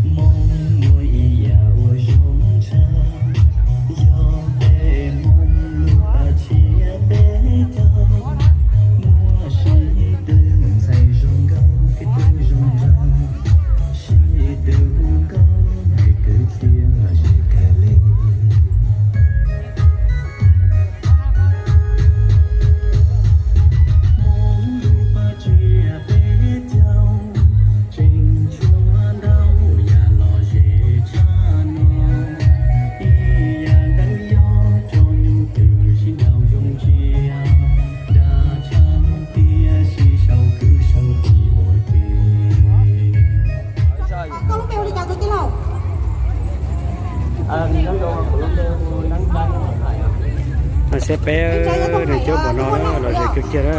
Hmoob muaj ib yam uas zoo tshaj, yog peb Hmoob lub paj tshiab peb caug, muaj sib tw ntxhais zoo nkauj, kwv tij zoo nraug, sib tw hu nkauj, hais kwv txhiaj los ze kawg li. Hmoob lub paj tshiab peb caug, tseem tshuav ntau yam lom zem tshaj no. Ib yam ntawd yog tsob nyuj twm sib nraus zoo ntsia, nra tshav tiaj sib sau kwv sau tij ua ke. Koj lub npe hu li cas tus tij laug? Saib peb, nws coob npaum no na, lom zem kawg kiag na.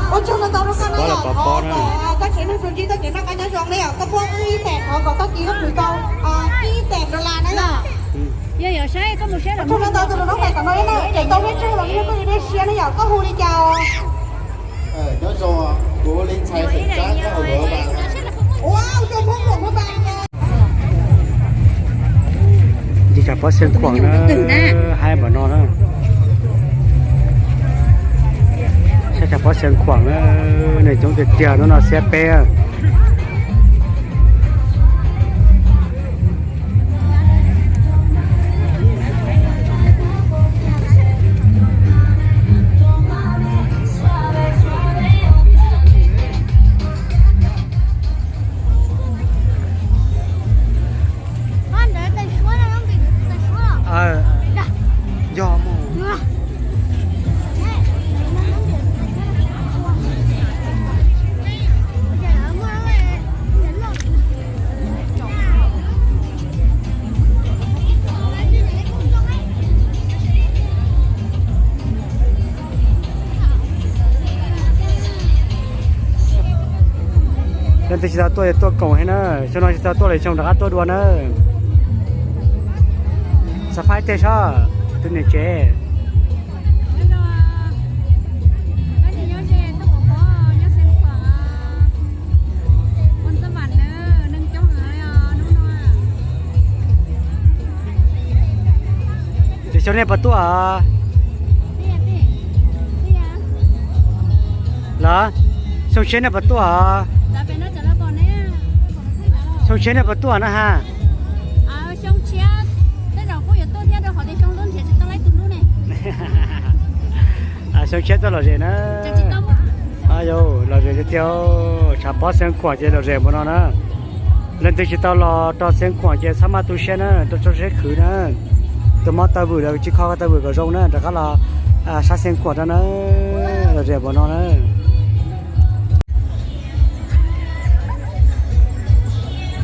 Ua tsaug ntau ntau rau koj na, pov los pov pob na. Koj tsev neeg tsuas ntsib koj tsev noj qab nyob zoo na yom, koj muaj ib tais thov kom koj kis koj khwv tau ib tais dollar na yom. Ua tsaug ntau ntau tus noob tais tom no na, tseem tau peb tseg los yog koj li dej siab na yom, koj hu li cas os? Nyob zoo, kuv hu li ntxhais xeem Tsab nyob hauv Luam Vas. Ntsis tshav pob Xeev Khuam na, haib npaum no na. Saib tshav pob Xeev Khuam na, neeg coob tiag tiag, hnub no xiab peb. Yog mus. Leej twg tsis tau tuaj tuaj koom thiab na, xyoo no tsis tau tuaj los xyoo rov qab tuaj dua na. Xav pab ib teg sob, tus niam tsev. Ces xyoo nej puas tuaj? Los, xyoo tshiab nej puas tuaj? Xyoo tshiab nej puas tuaj na ha? Xyoo tshiab tuaj lom zem na. Yog, lom zem tiag tiag, tshav pob Xeev Khuam ces lom zem npaum no na. Leej twg tsis tau los rau Xeev Khuam ces txhob maj tu siab na, rau txoj siab khwv na. Tus mob taw vwm los tsis kho taw vwm kom zoo na, rov qab los sab Xeev Khuam rau na, lom zem npaum no na.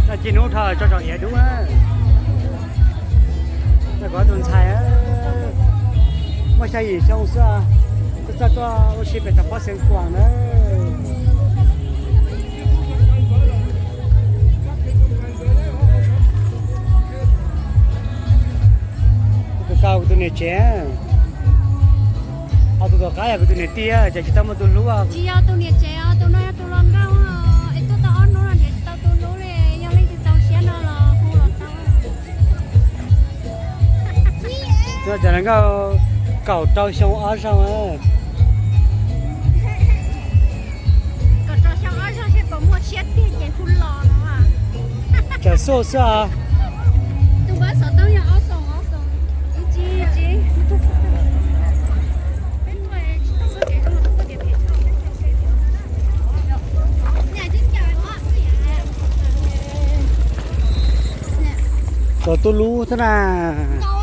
Tag kis hnub dhau tso tsom iav dub na. Koj tus ntxhais muaj xya yim xyoo xwb, txawj txawj tuaj ua si pem tshav pob Xeev Khuam na. Kuv tus niam tsev, ho tus tom qab yog kuv tus niam tij, ces tsis tau muaj tus hlub. Tsis yog tus niam tsev os, tus no yog tus hluas nkauj, es tuaj tau ob hnub no nrhiav tsis tau tus hlub li, yog leej twg txaus siab no los hu los tau. Cov no nkauj kaum rau xyoo ob zaug. Tsawm xuaj xwb os. Tau tu lub thiab na.